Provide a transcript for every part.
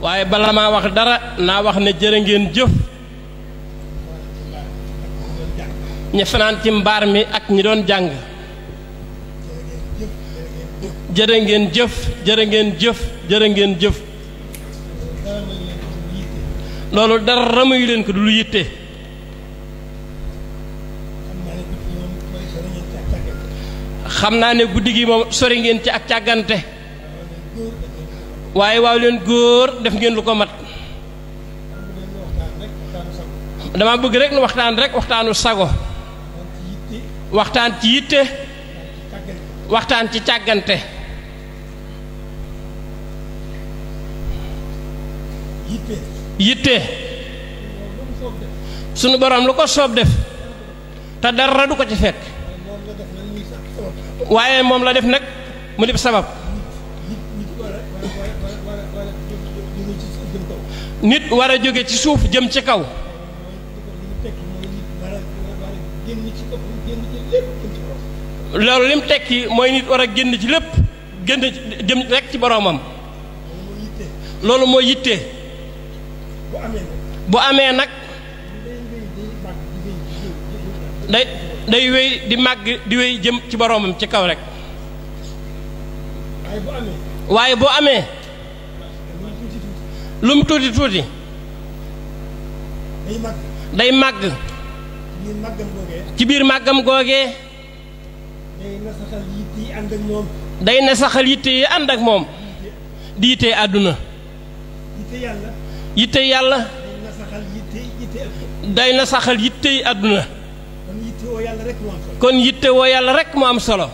waaye bala maa wax dara naa wax ne jërë ngeen jëf ñi fanaan ci mbaar mi ak ñi doon jàng jërë ngeen jëf jërë ngeen jëf jërë ngeen jëf loolu dara mayu leen ko du lu yitte xam naa ne guddi gi moom sori ngeen ci ak càggante waaye waaw leen góor def ngeen lu ko mat dama bëgg rek nu waxtaan rek waxtaanu sago waxtaan ci yitte waxtaan ci càggante yitte sunu borom lu ko soob def te dara du ko ci fekk waaye moom la def nag mu def sabab nit war a jóge ci suuf jëm ci kaw loolu lim tekki mooy nit war a génn ci lépp génn jëm rek ci boroomam loolu mooy yitte bu amee nag day wéy di màgg di wéy jëm ci boroomam ci kaw rek waaye bu amee lu mu tuuti tuuti day màgg ci biir màggam googee day na saxal yitte yi ànd ak moom di yitte àdduna yitte yàlla day na saxal yitte yi àdduna kon yitte woo yàlla rek mu am solo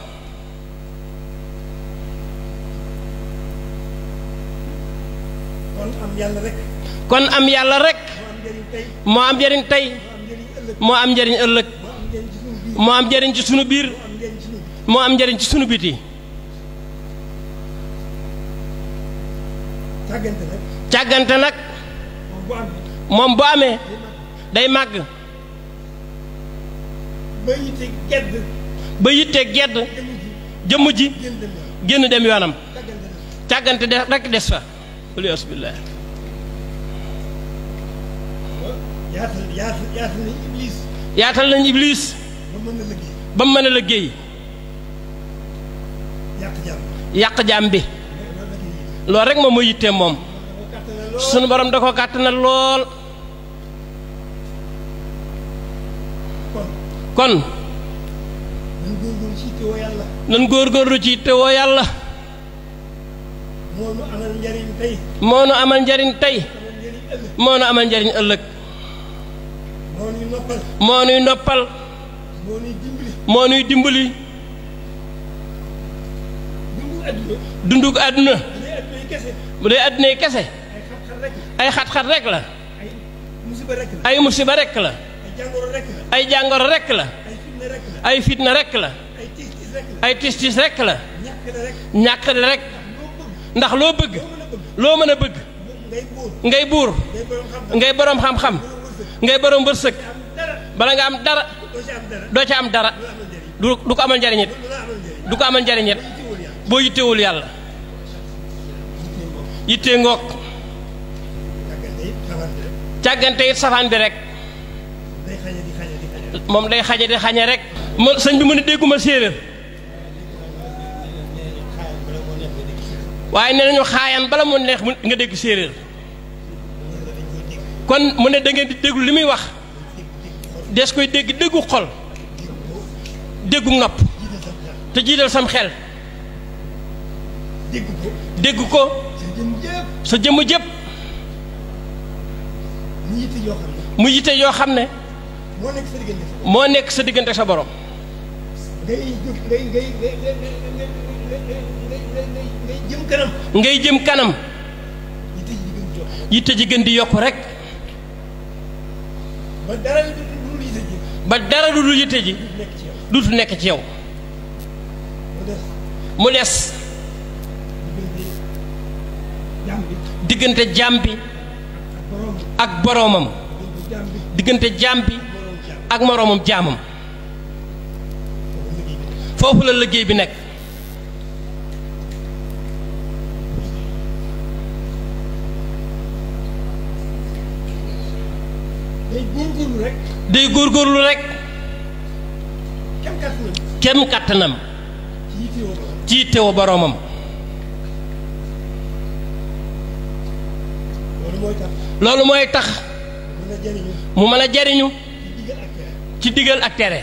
kon am yàlla rek moo am njariñ tey moo am njariñ ëllëg moo am njariñ ci sunu biir moo am njariñ ci sunu biti càggante nag moom bu amee day màgg ba yitte gedd jëmm ji génn dem yoonam càggante de rek des fa waliyaas billaah yaatal nañ iblis ba mu mën a liggéey yàq jaam bi loolu rek moom mooy yitteem moom sunu borom da ko kàttanal lool kon nan góorgóorlu ci yitte woo yàlla moo nu amal njariñ tey moo nu amal njariñ tey moo nu amal njariñ ëllëg moo nuy noppal moo nuy dimbali dunduk àdduna bu dee àdduna yi kese ay xat-xat rek la ay musiba rek la ay jàngoro rek la ay fitna rek la ay tis-tis rek la ñàkk rek ndax loo bëgg loo mën a bëgg ngay buur ngay boroom xam-xam ngay boroom wërsëg bala nga am dara doo ca am dara du ko amal njariñ it du ko amal njariñ it boo yittewul yàlla yittee ngoog càggante it safaan bi rek moom day xaje di xañe rek ma sëñ bi mu ne dégguma séeréer waaye nee nañu xaayaan bala mu neex nga dégg séeréer kon mu ne da ngeen di déglu li muy wax des koy dégg déggu xol déggu nopp te jiital sam xel dégg ko sa jëmm jëpp mu yitte yoo xam ne moo nekk sa diggante sa borom ngay jëm kanam yitte ji gën di yokk rek ba dara du dul yitte ji duutu nekk ci yow mu des diggante jaam bi ak boroomam diggante jaam bi ak moroomam jaamam foofu la liggéey bi nekk day góorgóorlu rek kem kàttanam ci teewu boroomam. loolu mooy tax mu mën a jariñu ci digal ak tere.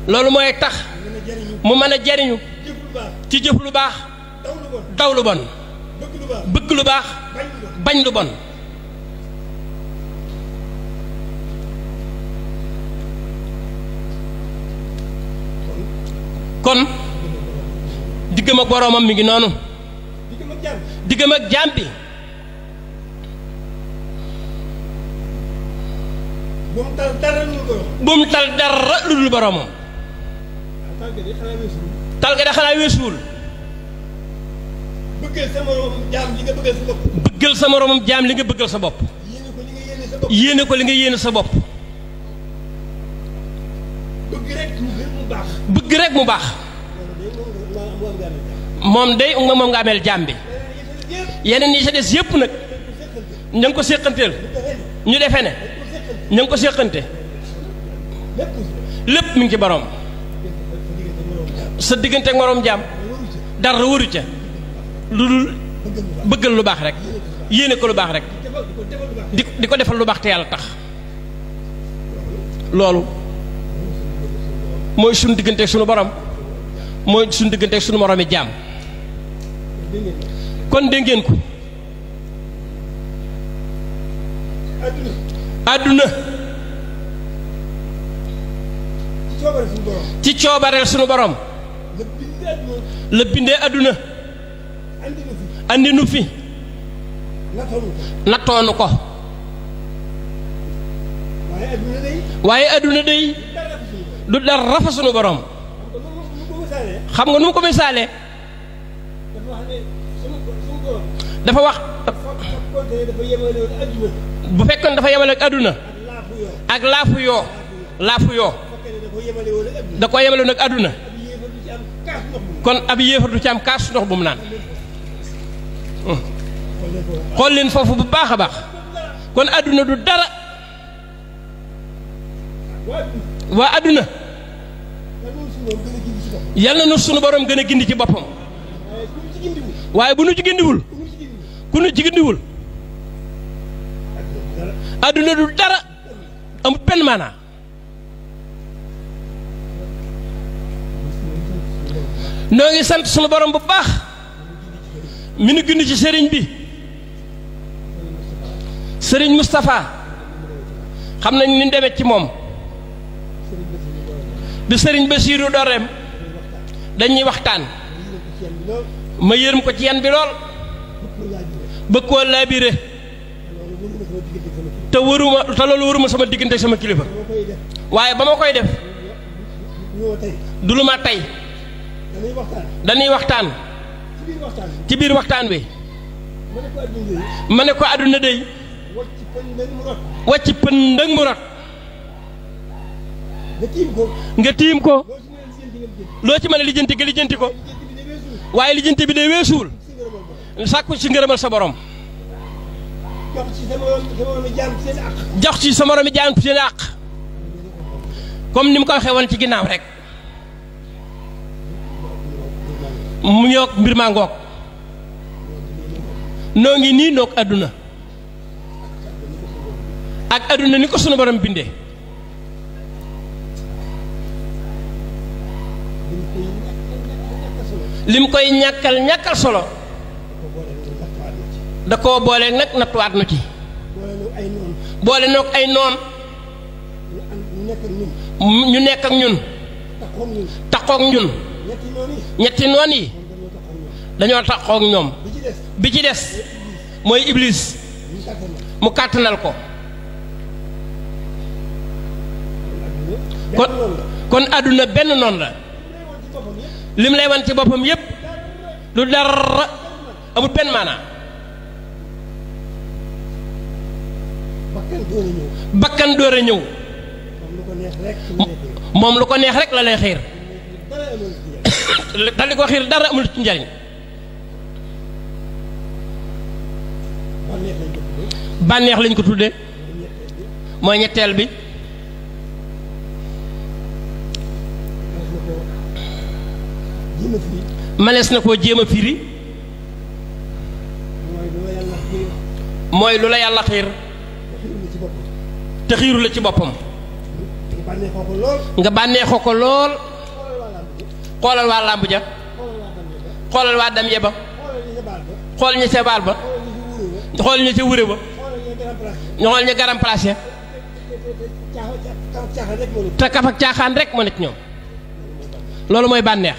loolu mooy tax mu mën a jariñu ci jëf lu baax daw lu bon bëgg lu baax bañ lu bon. kon diggam ak boroomam mi ngi noonu. diggam ak jaam bi bu mu tal dara lu dul boroomam. tal ga da xanaa weesuwul bëggal sa moroomam jaam li nga bëggal sa bopp. bëggal sa moroomam jaam li nga bëggal sa bopp. yéene ko li nga yéene sa bopp. bëgg rek mu baax. moom day moom nga ameel jaam bi. yeneen yi sa des yépp nag ña ngi ko séqanteel ñu defe ne ña ngi ko séqante lépp mi ngi ci boroom. sa diggante ak moroom jaam dara waru ca lu dul bëggal lu baax rek yéene ko lu baax rek di ko defal lu baax te yàlla tax. loolu mooy suñu diggante ak suñu borom mooy suñu diggante ak suñu moroomi jaam. kon dégg ngeen ko. àdduna ci coobareel suñu borom la bindee àdduna andi nu fi nattoonu ko. waaye àdduna day du dara fa suñu borom. xam nga nu mu ko misaalee dafa wax bu fekkoon dafa yemale ak àdduna ak laafu yoo da ko yemale nag àdduna kon ab yéefar du ci am kaas ndox bu mu naan. xool leen foofu bu baax a baax kon àdduna du dara. waa àdduna yal na nu sunu borom gën a gindi ci boppam. waaye bu nu ci gindiwul ku nu ci gindiwul àdduna du dara amul benn maanaa. noo ngi sant sunu borom bu baax mi nu gindi ci sëriñ bi sëriñ Moustapha xam nañ ni demee ci moom bi sëriñ Basiiru doreem dañuy waxtaan ma yërëm ko ci yan bi lool bëgg koo laabire te loolu wëruma sama diggante sama kilifa waaye ba ma koy def du lu ma tey dañuy waxtaan ci biir waxtaan wi ma ne ko àdduna dey wàcc pëndëg mu rot nga tiim ko loo ci mën a lijjanti nga lijjanti ko waaye lijjanti bi day weesuwul sàkku ci ngërëmal sa borom jox ci sa moromi jaam seen àq comme ni mu ko waxee woon ci ginnaaw rek mu ñoog mbir maa ngoog noo ngi nii noog àdduna ak àdduna ni ko sunu borom bindee lim koy ñàkkal solo da koo boole nag nattuwaat nu ci boole noog ay noon ñu nekk ak ñun taxoog ñun ñetti noon yi dañoo taxoog ñoom bi ci des mooy iblis mu kàttanal ko kon àdduna benn noon la lim lay wan ci boppam yépp lu dara amul benn maanaa bakkan door a ñëw moom lu ko neex rek la lay xiir dal di ko xiir dara amul ci njariñ bànneex lañ ko tudde mooy ñetteel bi manees na koo jéem a firi mooy lu la yàlla xiir te xiiru la ci boppam nga bànneexoo ko lool xoolal waa làmb ja xoolal waa dam ye ba xool ña ca baal ba xool ña ca wure ba ñu xool ña garam place te kaf ak caaxaan rek moo nekk ñoom loolu mooy bànneex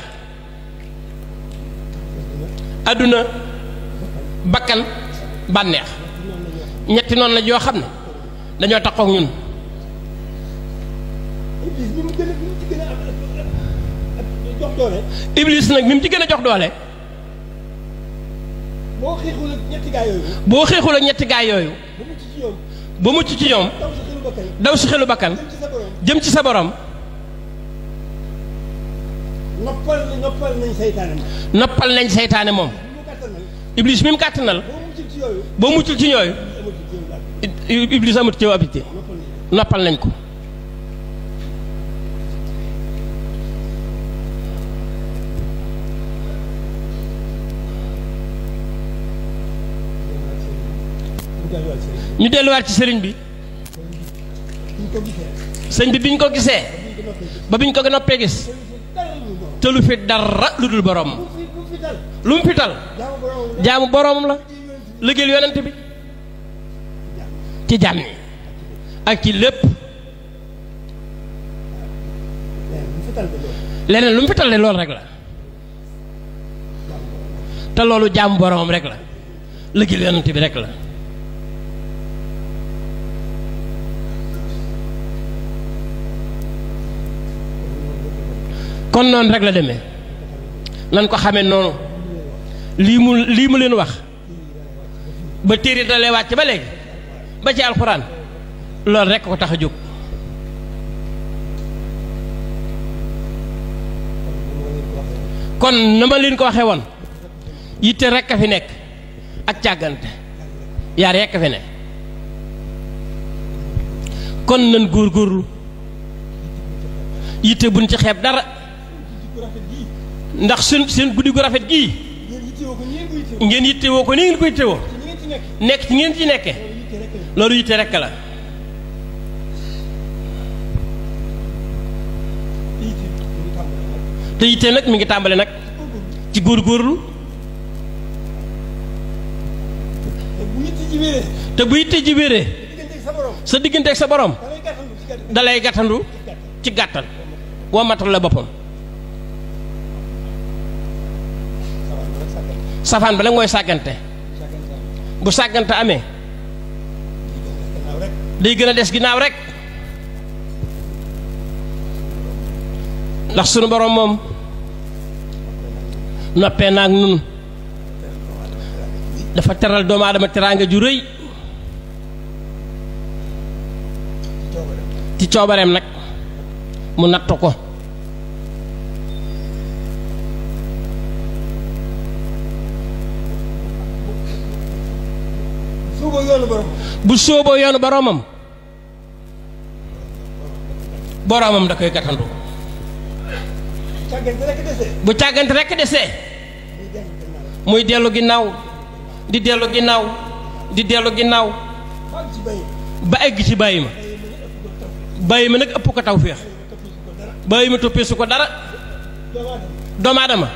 adduna bakkan bànneex ñetti noonu la yoo xam ne dañoo taxaw ak ñun iblis nag mi mu ci gën a jox doole boo xeexul ak ñetti gaay yooyu ba mucc ci ñoom daw si xelu bakkan jëm ci sa borom noppal nañ seytaane moom iblis mi mu kàttanal boo muccul ci ñooyu iblis amut ci habité noppal nañ ko ñu delluwaat ci sëriñ bi sëñ bi biñ ko gisee ba biñ ko noppee gis te lu fi dara lu dul borom lu mu fital jaamu boromam la liggéeyal yonent bi ci jaam ñi ak ci lépp leneen lu mu fital de loolu rek la te loolu jaamu boromam rek la liggéeyal yonent bi rek la kon noonu rek la demee nan ko xamee noonu lii mu leen wax ba téere dalee wàcc ba léegi ba ci alxuraan loolu rek ko tax a jóg kon na ma leen ko waxee woon yitte rek a fi nekk ak càggante yaar rek a fi nekk kon nan góorgóorlu yitte buñ ci xeeb dara ndax seen guddi gu rafet gii ngeen yittewoo ko ni ngeen ko yittewoo nekk ci ngeen ci nekke loolu yitte rekk la te yitte nag mi ngi tàmbale nag ci góorgóorlu te bu yitte ji wéree sa diggante ak sa borom dalay gàttandu ci gàttal woo matal la boppam safaan ba nag mooy sàggante bu sàggante amee day gën a des ginnaaw rek ndax sunu borom moom noppee naag nun dafa teral doomu aadama teraanga ju rëy ci coobareem nag mu nattu ko bu sóoboo yoonu boromam boromam da koy gàttandu bu càggante rekk desee muy dellu ginnaaw di dellu ginnaaw di dellu ginnaaw ba egg ci bàyyi ma nag ëpp ko tawféex bàyyi ma toppee su ko dara doomu aadama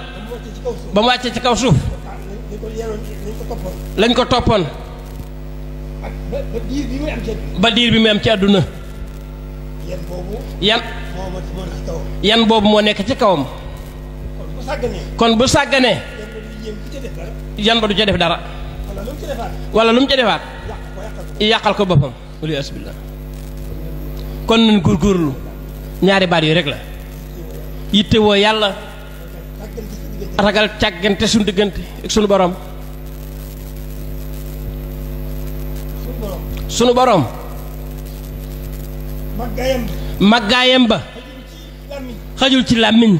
ba mu wàccee ci kaw suuf lañ ko toppoon ba diir bi muy am ci àdduna yan boobu moo nekk ci kawam kon bu sàgganee yan ba du ca def dara wala lu mu ca defaat yàqal ko boppam wala asbillah kon nañ góorgóorlu ñaari baat yi rek la yitte woo yàlla ragal càggante suñu diggante ak sunu borom sunu borom màggaayam ba xajul ci làmmiñ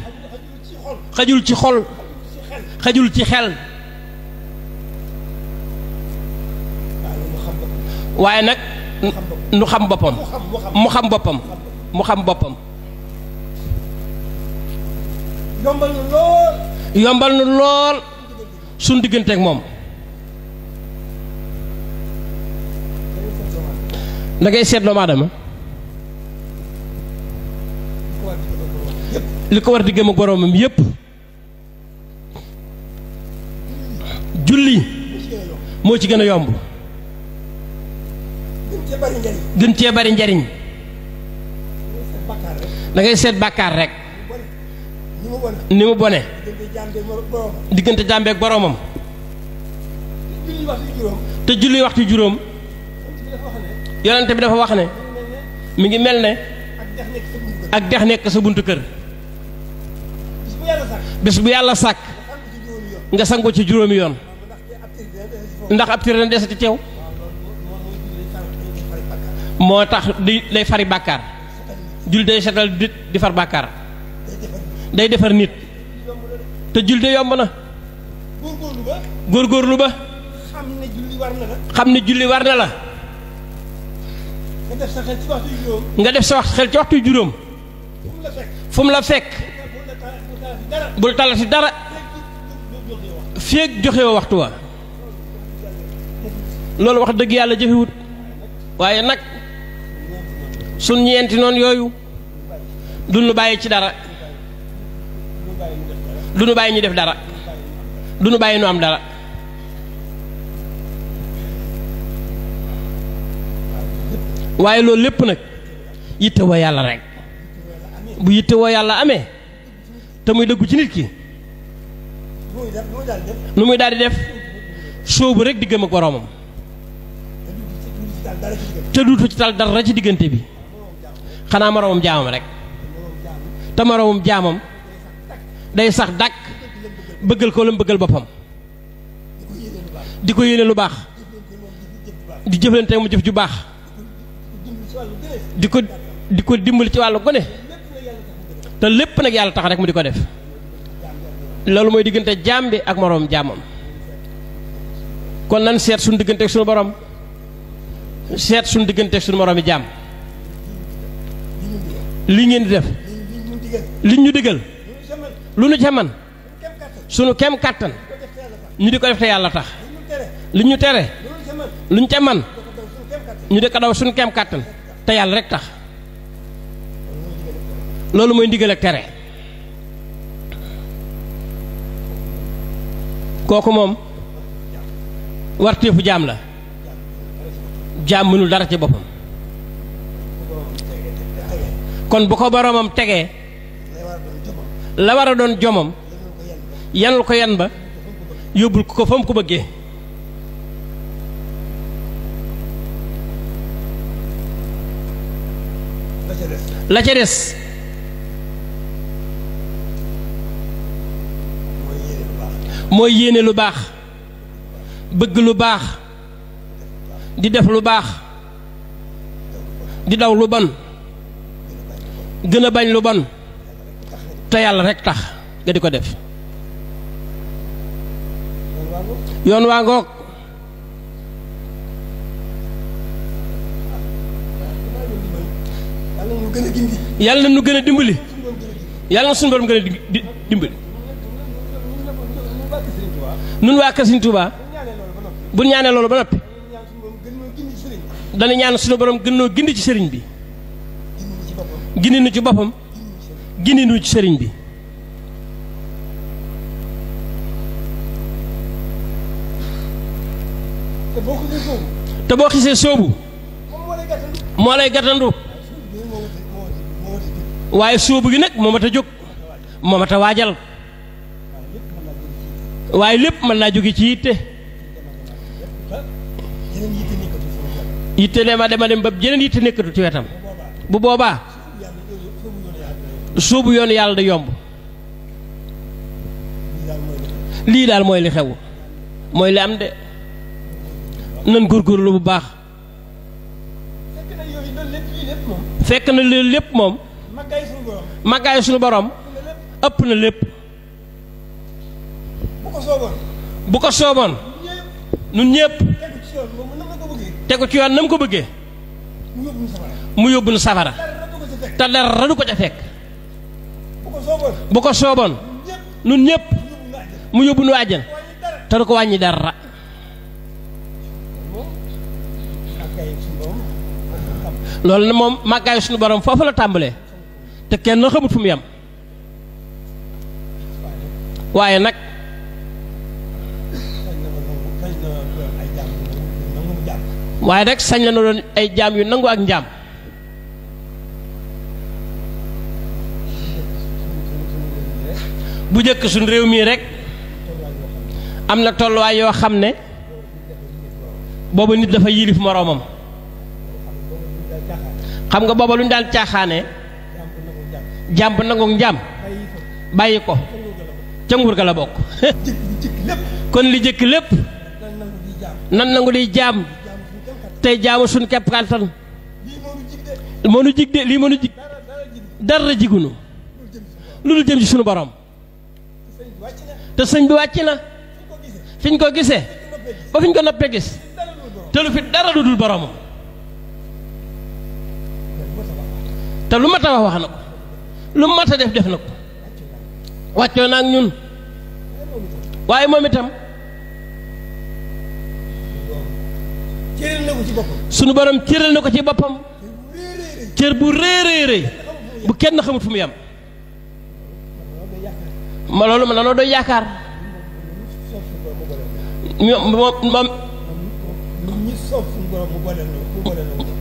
xajul ci xol xajul ci xel waaye nag nu xam boppam mu xam boppam mu xam boppam yombal nu lool suñ digganteeg moom da ngay seet doomu aadama li ko war di gëm ak boroomam yépp julli moo ci gën a yomb gën cee bari njariñ da ngay seet bàkkaar rek ni mu bone diggante jàmbeek boroomam te julli waxtu juróom yonente bi dafa wax ne mi ngi mel ne ak dex nekk sa buntu kër bés bu yàlla sàkk nga sangu ci juróomi yoon ndax ab tir na desati teew moo tax day fari bàkkaar jul day setal di far bàkkaar day defar nit te jul de yomb na góorgóorlu ba xam ne julli war na la nga def sa xel ci waxtu juróom fu mu la fekk bul talati dara feeg joxewoo waxtu wa loolu wax dëgg yàlla jëfewut waaye nag sun ñeenti noonu yooyu du nu bàyyi ci dara du nu bàyyi ñu def dara du nu bàyyi nu am dara waaye loolu lépp nag yitte woo yàlla rek bu yitte woo yàlla amee te muy dëggu ci nit ki nu muy daal di def sóobu rek diggam ak boroomam te duutu ci tal dara ci diggante bi xanaa moroomam jaamam rek te moroomam jaamam day sax dàkk bëggal ko la mu bëggal boppam di ko yéene lu baax di jëflante mu jëf ju baax di ko dimbali ci wàllu gone te lépp nag yàlla tax rek mu di ko def loolu mooy diggante jaam bi ak moroom jaamam kon nan seet suñu diggante ak suñu borom seet suñu diggante ak suñu moroomi jaam lii ngeen di def liñ ñu digal lu nu ca man suñu kem kàttan ñu di ko def te yàlla tax li ñu tere luñ ca man ñu di ko daw suñu kem kàttan te yàlla rek tax loolu mooy ndigal ak tere kooku moom warteefu jaam la jaam mënul dara ci boppam kon bu ko boroomam tegee la war a doon jomam yanul ko yan ba yóbbul ko fa mu ko bëggee la ca des mooy yéene lu baax bëgg lu baax di def lu baax di daw lu bon gën a bañ lu bon te yàlla rekk tax nga di ko def yoon waa ngoog yàlla na nu gën a dimbali yàlla na suñu borom gën a dimbali nun waa Kër Sëriñ Tuubaa bu ñaanee loolu ba noppi dana ñaan suñu borom gën noo gindi ci sëriñ bi gindi nu ci boppam gindi nu ci sëriñ bi te boo xisee soobu moo lay gàttandu waaye soobu gi nag moo mat a jóg moo mat a waajal waaye lépp mën naa jóge ci yitte yitte ne ma dem ba jeneen yitte nekkatu ci wetam bu boobaa soobu yoon yàlla da yomb lii daal mooy li xew mooy li am de nan góorgóorlu bu baax fekk na loolu lépp moom màggaay suñu borom ëpp na lépp bu ko sooboon nun ñépp tegu ci yoon nam ko bëggee mu yóbbu nu safara te dara du ko ca fekk bu ko sooboon nun ñëpp mu yóbbu nu àjjana te du ko wàññi dara loolu na moom màggaayu suñu borom foofu la tàmbalee te kenn xamut fu mu yem waaye nag sañ la na doon ay jaam yu nangu ak njaam bu jëkk suñ réew mii rek am na tolluwaay yoo xam ne booba nit dafa yilif moroomam xam nga booba lu ñu daan caaxaanee jaam bu nangu njaam bàyyi ko ca nguur ga la bokk kon li jëkk lépp nan nangu di jaam tey jaamu suñ kepp kàttan moo nu jig de lii moo nu jig dara jigunu lu dul jëm ci sunu borom te sëñ bi wàcc na fi ñu ko gisee ba fi ñu ko noppee gis te lu fi dara lu dul boromam te lu mat a wax na ko lu mat a def na ko wàccoo na ak ñun waaye moom itam sunu borom cëral na ko ci boppam cër bu réeréeréy bu kenn xamut fu mu yem ma loolu ma nanoo doy yaakaar moom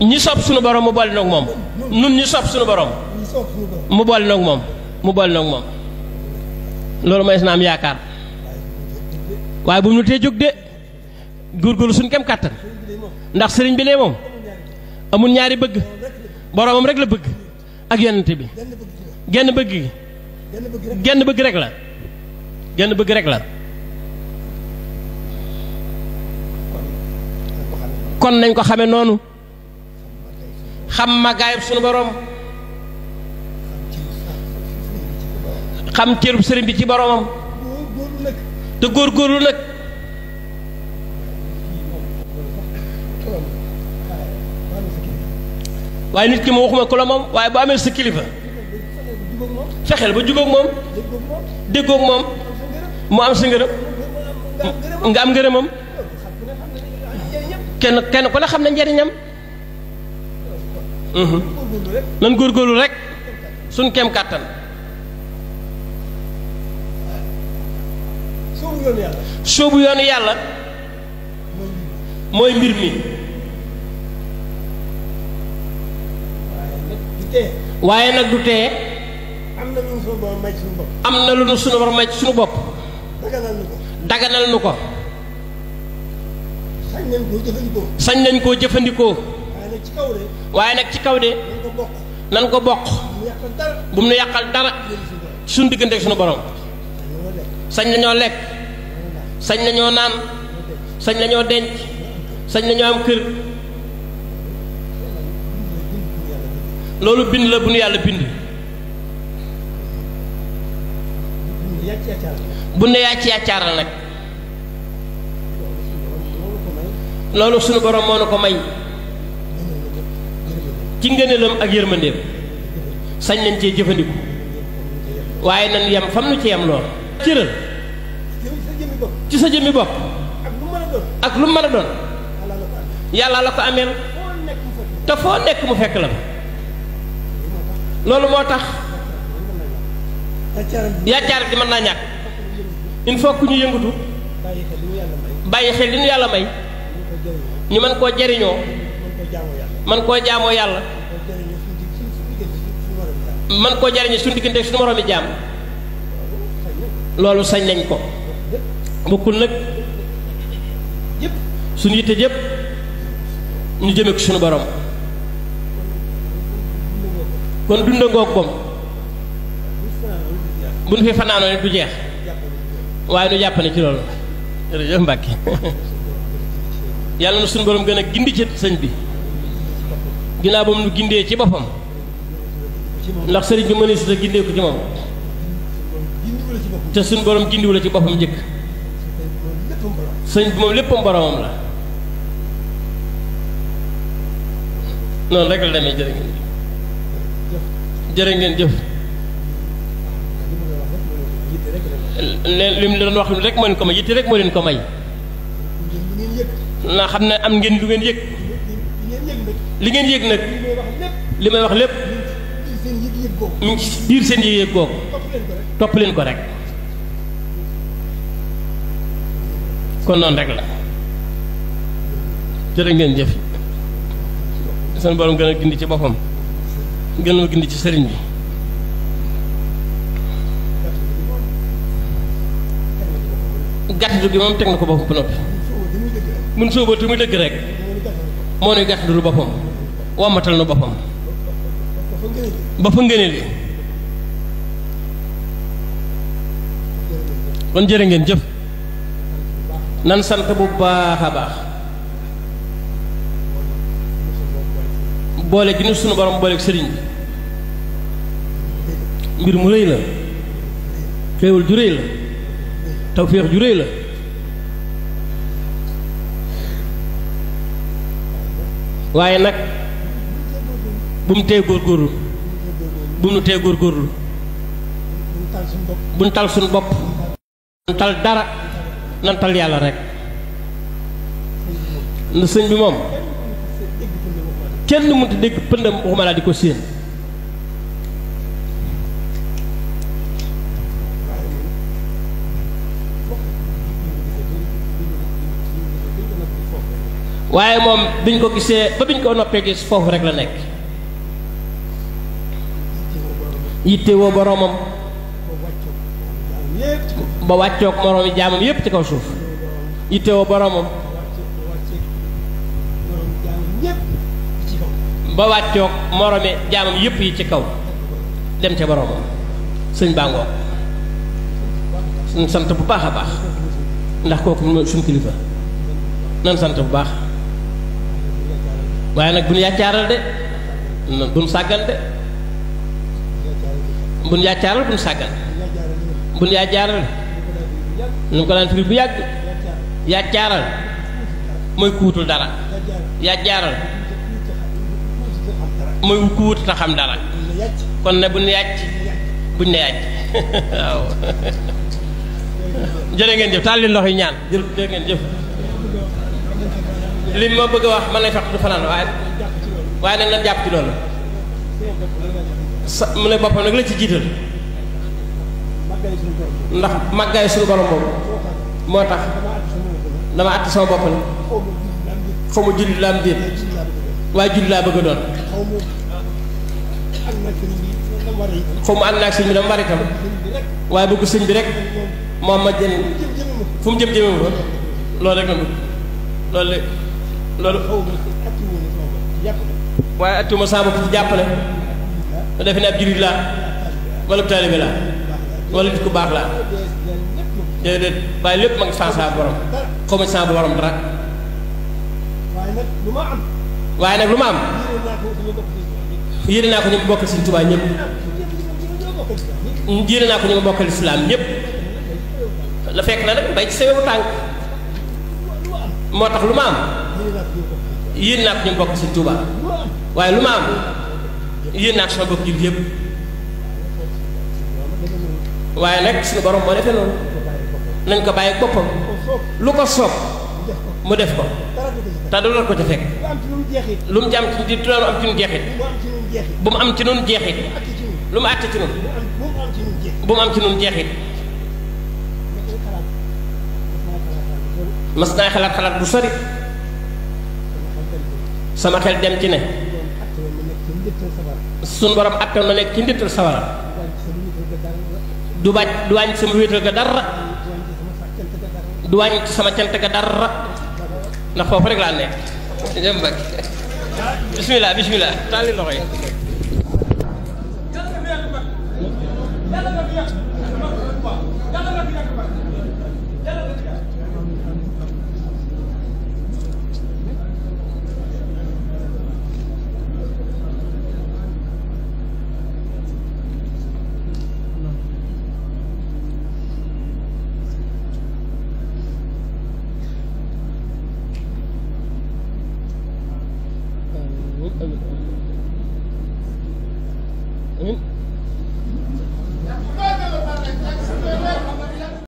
ñi sopp sunu borom mu boole noog moom nun ñi sopp sunu borom mu boole noog moom loolu mooy na am yaakaar waaye bu mu nu tee jóg de góorgóorlu suñ kem kàttan ndax sëriñ bi lee moom amul ñaari bëgg boromam rek la bëgg ak yonent bi genn bëgg gi genn bëgg rek la kon nañ ko xame noonu xam màggaayub sunu borom xam cërub sëriñ bi ci boromam te góorgóorlu nag waaye nit ki ma waxuma ko la moom waaye bu amee sa kilifa fexeel ba jubóog moom déggoog moom mu am sa ngërëm nga am ngërëmam kenn ku ne xam na njariñam nan góorgóorlu rek suñ kem kàttan soobu yoonu yàlla mooy mbir mi waaye nag du tee am na lu nu sunu borom may ci sunu bopp daganal nu ko sañ nañ koo jëfandikoo waaye nag ci kaw de nan ko bokk bu mu nu yàqal dara suñu diggante ak sunu borom sañ nañoo lekk sañ nañoo naan sañ nañoo denc sañ nañoo am kër loolu bind la bu nu yàlla bind bu ne yaa ci yàccaaral nag loolu sunu borom moo na ko may ci ngëneelam ak yërmandeem sañ nañ cee jëfandiku waaye nan yem fam nu ci yem lool cëral ci sa jëmmi bopp ak lu mën a doon yàlla la ko ameel te foo nekk mu fekk la loolu moo tax yàccaar gi mën naa ñàkk il faut que ñu yëngatu bàyyi xel li ñu yàlla may ñu mën koo jariñoo mën koo jaamoo yàlla mën koo jariñoo suñu diggante ak suñu moroomi jaam loolu sañ nañ ko bokkul nag suñu yitte yépp ñu jëme ko suñu borom kon dunda ngoog moom bu nu fi fanaanoo ne du jeex waaye nu jàpp ne ci loolu jërëjëf Mbàkke yàlla na suñu borom gën a gindi ci sëñ bi ginnaaw ba mu nu gindee ci boppam ndax sëriñ bi mënee si sa gindee ko ci moom te suñu borom gindiwu la ci boppam njëkk sëñ bi moom léppam boromam la noonu rek la demee. jërë ngeen jëf. li mu doon wax rek moo leen ko may yitte rek moo leen ko may. naa xam ne am ngeen lu ngeen yëg. li ngeen yëg nag li may wax lépp mu ngi ci biir seen yëg googu topp leen ko rek. kon noonu rek la. jërë ngeen jëf. seen borom gën a gindi ci boppam gën a gindi ci sëriñ bi. gàttu gi moom teg na ko boppam ba noppi. mun sóobatu muy dëgg rek moo nuy gàttu lu boppam wàmmatal na boppam ba fa ngëneel yi. kon jërë ngeen jëf. nan sant bu baax a baax boole gi nu sunu borom boole sëriñ bi mbir mu rëy la xéewal ju rëy la tawféex ju rëy la. waaye nag bu mu tee góorgóorlu bu mu nu tee góorgóorlu bu nu tal suñu bopp bu nu tal dara nan tal yàlla rek. na sëñ bi moom kenn mënut a dégg pëndam waxuma laa di ko séen. waaye moom biñ ko gisee ba biñ ko noppee gis foofu rek la nekk. yitte woo boroomam ba wàccoog moroom yi jaamam yépp ci kaw suuf. yitte woo boroomam ba wàccoog moroom yi jaamam yépp yi ci kaw dem ca boroomam. sëñ bàngoo suñ sant bu baax a baax ndax kooku suñ kilifa nan sant bu baax. waaye nag bu ñu yàccaaral de bu ñu sàggan de bu ñu yàccaaral bu ñu sàggan bu ñu yàccaaral ñu ko daan firi bu yàgg. yàccaaral mooy kuutul dara. yàccaaral mooy kuut ta xam dara. kon ne bu ñu yàcc bu ñu ne yàcc waaw. jërë ngeen jëf taal leen loxo yi ñaan jërë ngeen jëf. li ma bëgg a wax man lay fàq du fanaan waaye nag nan jàpp ci loolu. sa mu ne boppam nag la ci jiital ndax màggaay suñu borom boobu moo tax dama àtt sama bopp la xaw ma jullit la am déet waaye jullit laa bëgg a doon. xaw ma ànd naag sëñ bi dama war itam waaye bëgg sëñ bi rek moom ma jën fu mu jëm jëmee fa loolu rek la bëgg loolu waaye attuma saa bopp ci jàppale ma defe ne ab jullit laa wala taalibe laa wala nit ku baax laa déedéet waaye lépp ma ngi fan saa borom xaw ma saa borom dara. waaye nag lu ma am yéene naa ko ñu bokkal Sëñ Tuubaa ñëpp yéene naa ko ñu bokkal islaam ñëpp la fekk na nag bay ci sewewu tànk moo tax lu ma am yéen naa ko ñu bokk Sëñ Tuubaa waaye lu ma am yéen naa ko sama bokk jullit yëpp waaye nag suñu borom moo defee noonu nañ ko bàyyi boppam lu ko soob mu def ko te du la ko ca fekk lu mu ci am ci du am ci ñun jeexit bu mu am ci ñun jeexit lu mu àtte ci ñun bu mu am ci ñun jeexit. mas naay xalaat bu sori sama xel dem ci ne suñu borom attew na nekk ci ndittal sawara du wàññi sama wéetal ga dara du wàññi sama cant ga dara ndax foofu rek laa nekk jëm bak bismillah bismillah taali loxo yi amiin